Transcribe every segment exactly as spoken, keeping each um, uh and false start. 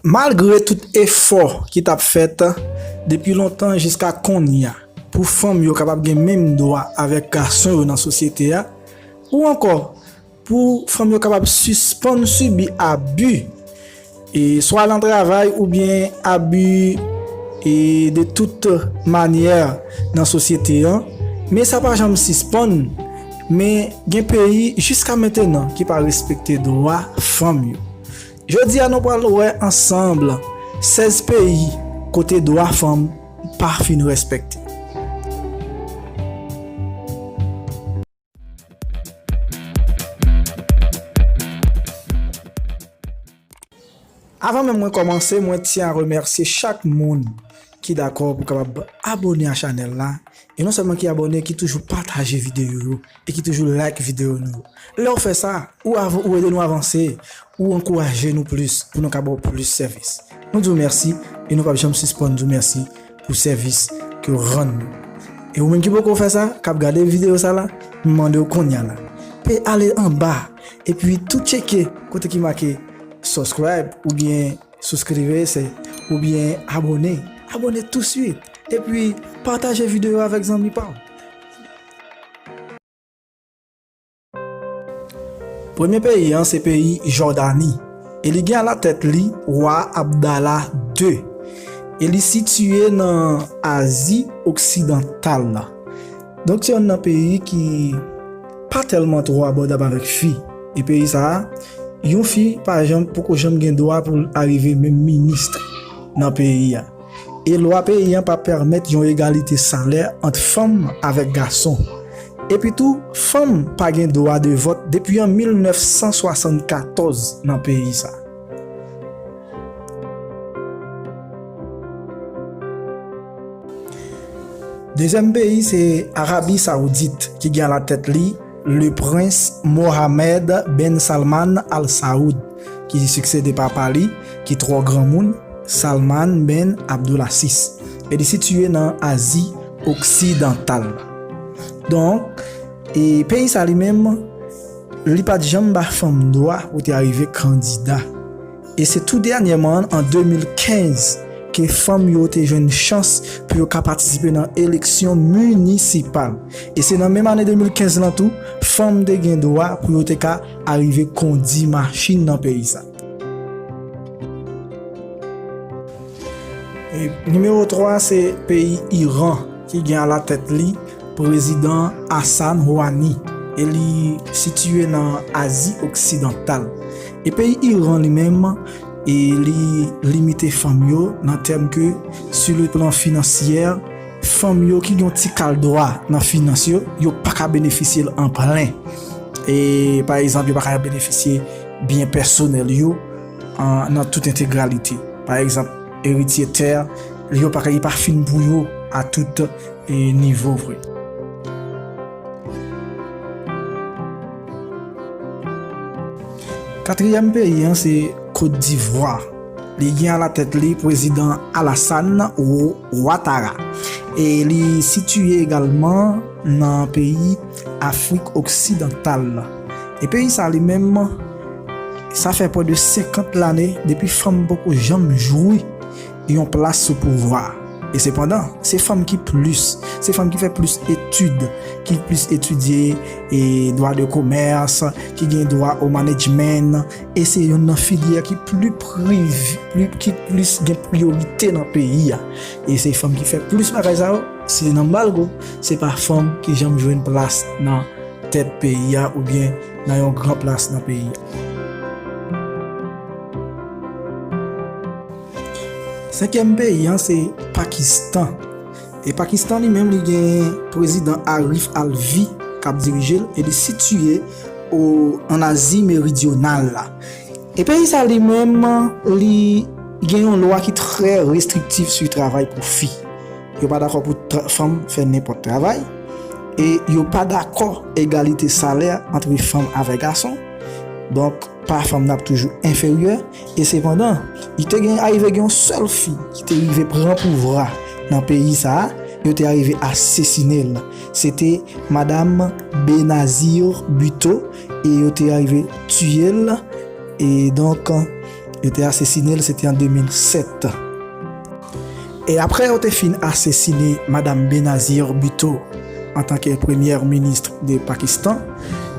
Malgre tout efò ki t ap fèt depi lontan jiska kounye a pou fanm yo kapab gen menm dwa avèk gason yo nan sosyete a, ou ankò pou fanm yo kapab sispann sibi abi, e swa nan travay oubyen abi, e de tout manyè nan sosyete an, men sa pa janm sispann, men gen peyi jiska mentenan ki pa respekte dwa fanm yo. Jodi a nou pral wè ansanm sèz peyi kote dwa fanm pa fin respekte. Avan menm mwen kòmanse, mwen tyen a remèsye chak moun ki dakò pou kapab abòne a chanèl la, e non sèlman ki abòne, ki toujou pataje videyo yo, e ki toujou like videyo nou yo. Lè w fè sa, ou av-, ou ede nou avanse, ou ankouraje nou plis pou nou ka ba w plis sèvis. Nou di w mèsi e nou p ap janm sispann di w mèsi pou sèvis ke w rann nou. E ou menm ki poko fè sa, k ap gade videyo sa la, m mande w kounye a la, pe ale anba epi tou tcheke kote ki make subscribe oubyen souscrive, se, oubyen abòne. Abòne touswit. Epi pataje videyo avèk zanmi pa w. Premye peyi an se peyi Jòdani, e li gen alatèt li wa Abdallah de, e li sitiye nan Azi Oksidantal la. Donk, se youn nan peyi ki pa tèlman twò abòdab avèk fi. E peyi sa a, yon fi pa janm, poko janm gen dwa pou l arive menm minis nan peyi a. E lwa peyi an pa pèmèt yon egalite salè ant fanm avèk gason. Epi tou, fanm pa gen dwa de vòt depi an mil nèf san swasann katòz nan peyi sa. Dezyèm peyi se Arabi Saoudit ki gen alatèt li le prens Mohammed ben Salman Al Saoud, ki siksede papa li, ki twò granmoun, Salman ben Abdulaziz, e li sitiye nan Azi Oksidantal. Donk, e peyi sa li menm, li pa t janm ba fanm dwa pou te arive kandida. E se tou dènyèman, an de mil kenz, ke fanm yo te jwenn chans pou yo ka patisipe nan eleksyon minisipal. E se nan menm ane de mil kenz lan tou, fanm te gen dwa pou yo te ka arive kondi machin nan peyi sa. E nimewo twa se peyi Iran ki gen alatèt li prezidan Hassan Rouhani, e li sitiye nan Azi Oksidantal. E peyi Iran li menm, e li limite fanm yo nan tèm ke, sou le plan finansyè, fanm yo ki gen yon ti kal dwa nan finans yo, yo pa ka benefisye l an plen. E, pa egzanp, yo pa ka benefisye byen pèsonèl yo an, nan tout entegralite. Pa egzanp, eritye tè, yo pa ka, li pa fin pou yo a tout, e, nivo vre. Katriyèm peyi an se Kot Divwa. Li gen alatèt li prezidan Alassane Ou-, Ouattara. E li sitiye egalman nan peyi Afrik Oksidantal. E peyi sa li menm, sa fè pwès de senkant lane depi fanm poko janm jwi yon plas sou pouvwa. E sepandan, se fanm ki plis, se fanm ki fè plis etid, ki plis etidye, e dwa de komès, ki gen dwa o management, e se youn nan filyè ki pli priv-, pli, ki plis gen priyorite nan peyi a. E se fanm ki fè plis bagay sa yo, se nan malgre se pa fanm ki janm jwenn plas nan tèt peyi a oubyen nan yon gran plas nan peyi a. Senkyèm peyi an se Pakistan. E Pakistan li menm li gen prezidan Arif Alvi k ap dirije l e li sitiye o, an Azi Meridyonal la. E peyi sa li menm li gen yon lwa ki trè restriktif sou travay pou fi. Yo pa dakò pou tra-, fanm fè nenpòt travay. E yo pa dakò egalite salè ant fanm avèk gason. Donk, pa fanm nan ap toujou enferyè. E sepandan, li te gen, arive gen yon sèl fi ki te rive pran pouvwa nan peyi sa a, yo te arive asesine l. Se te Madanm Benazir Bhutto, e yo te arive tiye l. E donk, Yo te asesine l, se te an de mil sèt. E apre yo te fin asesine Madanm Benazir Bhutto antanke premyè minis de Pakistan,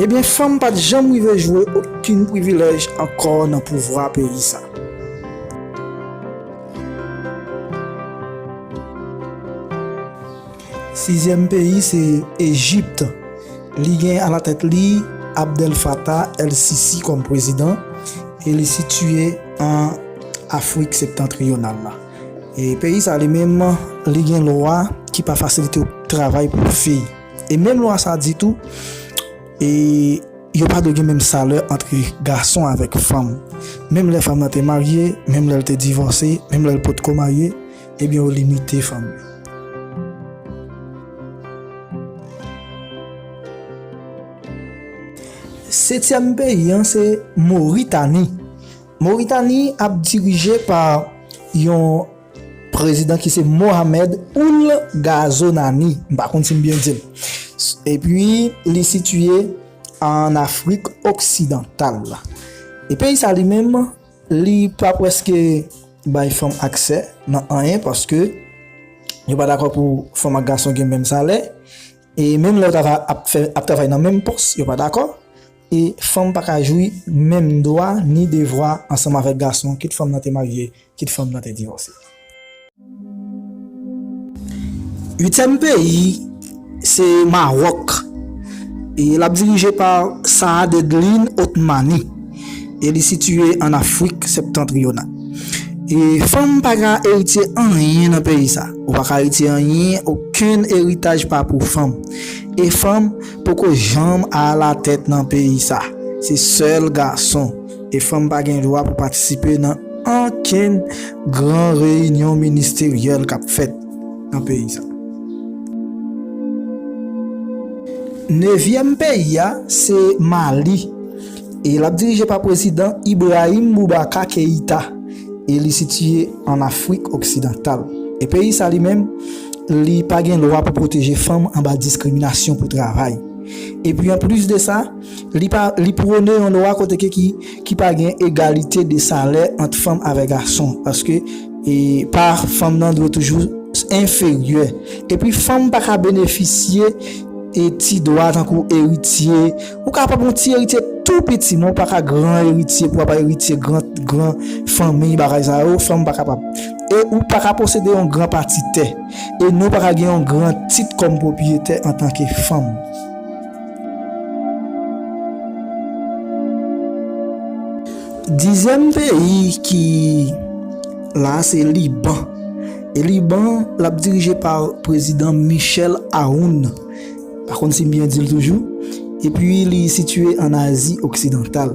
ebyen, fanm pa t janm rive jwe okenn privilèj ankò nan pouvwa peyi sa. Sizyèm peyi se Ejipt. Li gen alatèt li Abdel Fattah el-Sisi kòm prezidan e li sitiye an Afrik septantriyonal la. E peyi sa li menm, li gen lwa ki pa fasilite travay pou fi. E menm lwa sa di tou, e yo pa dwe gen menm salè ant gason avèk fanm. Menm lè fanm nan te marye, menm lè l te divòse, menm lè l potko marye, ebyen yo limite fanm yo. Setyèm peyi an se Moritani. Moritani ap dirije pa yon prezidan ki se Mohamed Ould Ghazouani. M pa konn si m byen di l. Epi, li sitiye an Afrik oksidantal. E peyi sa li menm, li pa prèske bay fanm aksè nan anyen paske yo pa dakò pou fanm ak gason gen menm salè. E menm lè yo ta va ap fè, ap travay nan menm pòs, yo pa dakò. E fanm pa ka jwi menm dwa ni devwa ansanm avèk gason, kit fanm nan te marye, kit fanm nan te divòse. Uityèm peyi, se Mawòk. E l ap dirije pa Saad Eddine Otmani. E li sitiye an Afrik septantriyonal. E fanm pa ka eritye anyen nan peyi sa. Ou pa ka eritye anyen, okenn eritaj pa pou fanm. E fanm poko janm alatèt nan peyi sa. Se sèl gason. E fanm pa gen dwa pou patisipe nan ankenn gran reyinyon ministeryèl k ap fèt nan peyi sa. Nevyèm peyi a, se Mali. E l ap dirije pa prezidan Ibrahim Boubacar Keïta. E li sitiye an Afrik oksidantal. E peyi sa li menm, li pa gen lwa pou pwoteje fanm anba diskriminasyon pou travay. Epi anplis de sa, li pa, li pwone yon lwa kote ke ki, ki pa gen egalite de salè ant fanm avèk gason. Paske, e, pa fanm nan dwe toujou enferyè. Epi fanm pa ka benefisye e ti dwa tankou eritye. Ou kapab yon ti eritye tou piti, men ou pa ka gran eritye pou w ap eritye gran, gran fanmi, bagay sa yo, fanm pa kapab. E ou pa ka posede yon gran pati tè. E nou pa ka gen yon gran tit kòm pwopriyetè antanke fanm. Dizyèm peyi ki la, se Liban. E Liban, l ap dirije pa prezidan Michel Aoun. Pa konn si m byen di l toujou. Epi li sitiye an Azi oksidantal.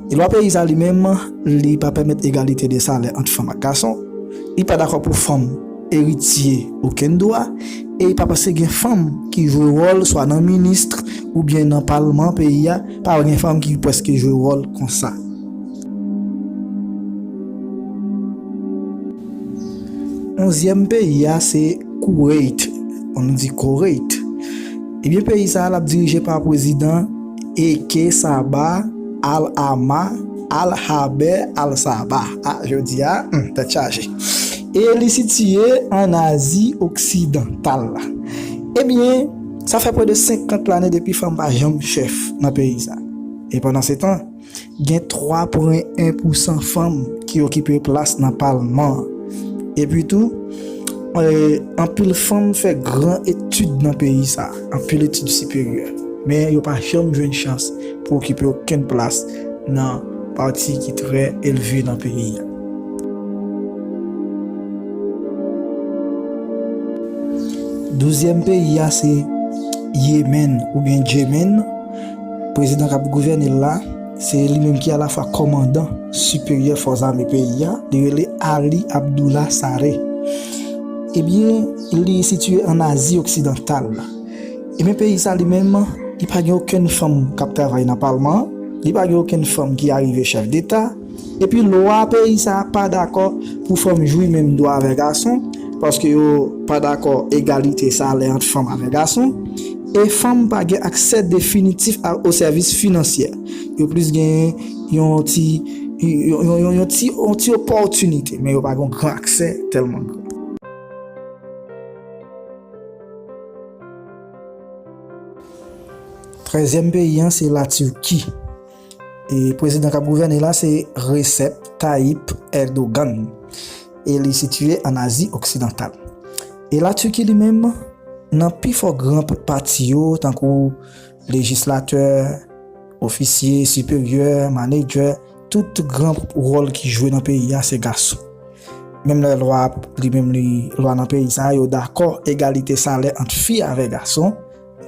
E lwa peyi sa li menm, li pa pèmèt egalite de salè ant fanm ak gason. Li pa dakò pou fanm eritye okenn dwa. E li pa panse gen fanm ki jwe wòl swa nan minis oubyen nan palman peyi a. Pa gen fanm ki prèske jwe wòl konsa. Onzyèm peyi a, se Kuwait. Nou di Koureyt. Ebyen, peyi sa a, l ap dirije pa prezidan Eke Saba Al Ama Al Haber Al Saba. A, jodi a, hmm, tèt chaje. E li sitiye an Azi oksidantal. Ebyen, sa fè prè de senkant lane depi fanm pa janm chèf nan peyi sa. E pandan se tan, gen twa pwen en pousan fanm ki okipe plas nan palman an. Epi tou, e, anpil fanm fè gran etid nan peyi sa, anpil etid siperyè. Men yo pa janm jwenn chans pou okipe okenn plas nan pati ki trè elve nan peyi a. Douzyèm peyi a, se Yemen oubyen Jemen. Prezidan k ap gouvène l la, se li menm ki alafwa kòmandan siperyè fòs ame peyi a, li rele Ali Abdullah Saleh. Ebyen, li sitiye an Azi oksidantal. Ebyen, peyi sa li menm, li pa gen okenn fanm k ap travay nan palman an, li pa gen okenn fanm ki arive chèf deta, epi lwa peyi sa pa dakò pou fanm jwi menm dwa avèk gason, paske yo pa dakò egalite salè ant fanm avèk gason, e fanm pa gen aksè definitif a, o sèvis finansyè. Yo plis gen yon ti yon, yon, yon, yon ti, yon ti opòtinite, men yo pa gen yon gran aksè tèlman gran. Trèzyèm peyi an, se Latiki. E prezidan k ap gouvène la, se Recep Tayyip Erdogan. E li sitiye ann Azi Oksidantal. E Latiki li menm, nan pi fò gran p-, pati yo, tankou lejislatè, ofisye siperyè, manedjè, tout gran wòl ki jwe nan peyi a, se gason. Menm lè lwa, li menm li, lwa nan peyi sa a, yo dakò egalite salè ant fi avè gason,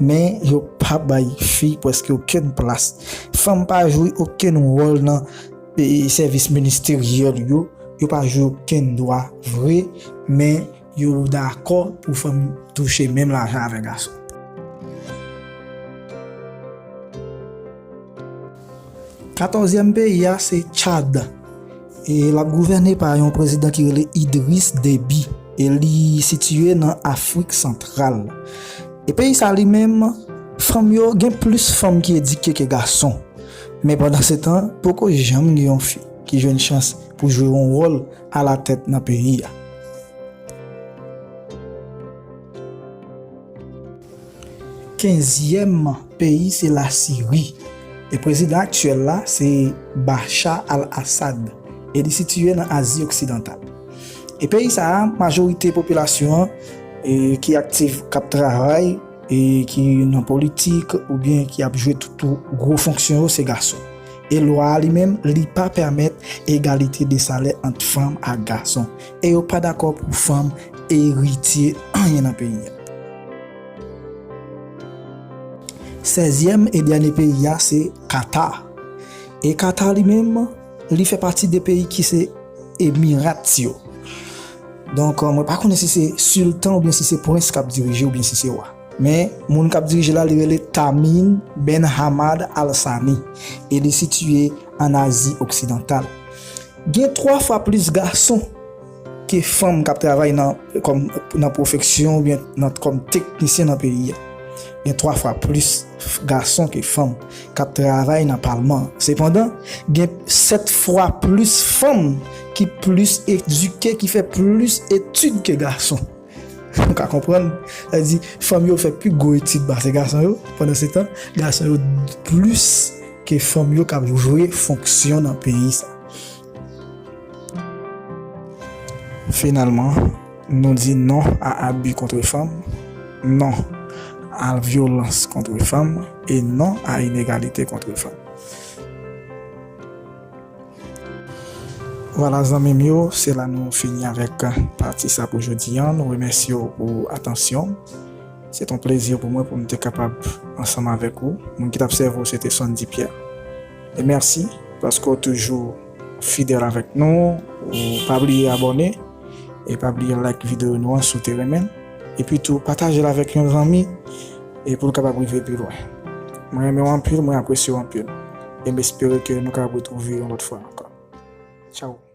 men yo pa bay fi prèske okenn plas. Fanm pa jwe okenn wòl nan, e, sèvis ministeryèl yo, yo pa jwe okenn dwa vre, men yo dakò pou fanm touche menm lajan avè gason. Katòzyèm peyi a, se Tchad. E l ap gouvène pa yon prezidan ki rele Idriss Déby. E li sitiye nan Afrik Santral. E peyi sa li menm, fanm yo, gen plis fanm ki edike ke gason. Men pandan se tan, poko janm gen yon fi ki jwenn chans pou jwe yon wòl alatèt nan peyi a. Kenzyèm peyi, se Lasiri. E prezidan aktyèl la, se Bashar al-Assad. E li sitiye nan Azi Oksidantal. E peyi sa a, majorite popilasyon an, e, ki aktif, k ap travay, e ki nan politik, oubyen ki ap jwe tout, tout gwo fonksyon yo, se gason. E lwa a li menm, li pa pèmèt egalite de salè ant fanm ak gason. E yo pa dakò pou fanm eritye anyen nan peyi a. Sèzyèm e dènye peyi a, se Kata. E Kata li menm, li fè pati de peyi ki se Emirat yo. Donk, mwen pa konnen si se siltan oubyen si se prens k ap dirije oubyen si se wa. Men, moun k ap dirije la, li rele Tamim Ben Hamad Al Thani. E li sitiye ann Azi Oksidantal. Gen twa fwa plis gason ke fanm k ap travay nan, kòm, nan pwofesyon oubyen nan, kòm teknisyen nan peyi a. Gen twa fwa plis f-, gason ke fanm k ap travay nan palman an. Sepandan, gen sèt fwa plis fanm ki plis edike, ki fè plis etid ke gason. Ou ka konprann? Sa vle di, fanm yo fè pi gwo etid pase gason yo. Pandan se tan, gason yo plis ke fanm yo k ap jwe fonksyon nan peyi sa. Finalman, nou di non a abi kont fanm, non a vyolans kont fanm e non a inegalite kont fanm. Vwala, zanmi m yo, se la nou fini avèk pati sa pou jodi a. Nou remèsye w pou atansyon w. Se t yon plezi pou mwen pou m te kapab ansanm avèk ou. Moun ki t ap sèvi w, se te Sondy Pierre. E mèsi paske w toujou fidèl avèk nou. Ou pa bliye abòne. E pa bliye like videyo nou an si w te renmen l. Epi tou, pataje l avèk yon zanmi. E pou l kapab rive pi lwen. Mwen renmen w anpil, mwen apresye w anpil. E m espere ke nou kapab retwouve yon lòt fwa ankò. Tchao.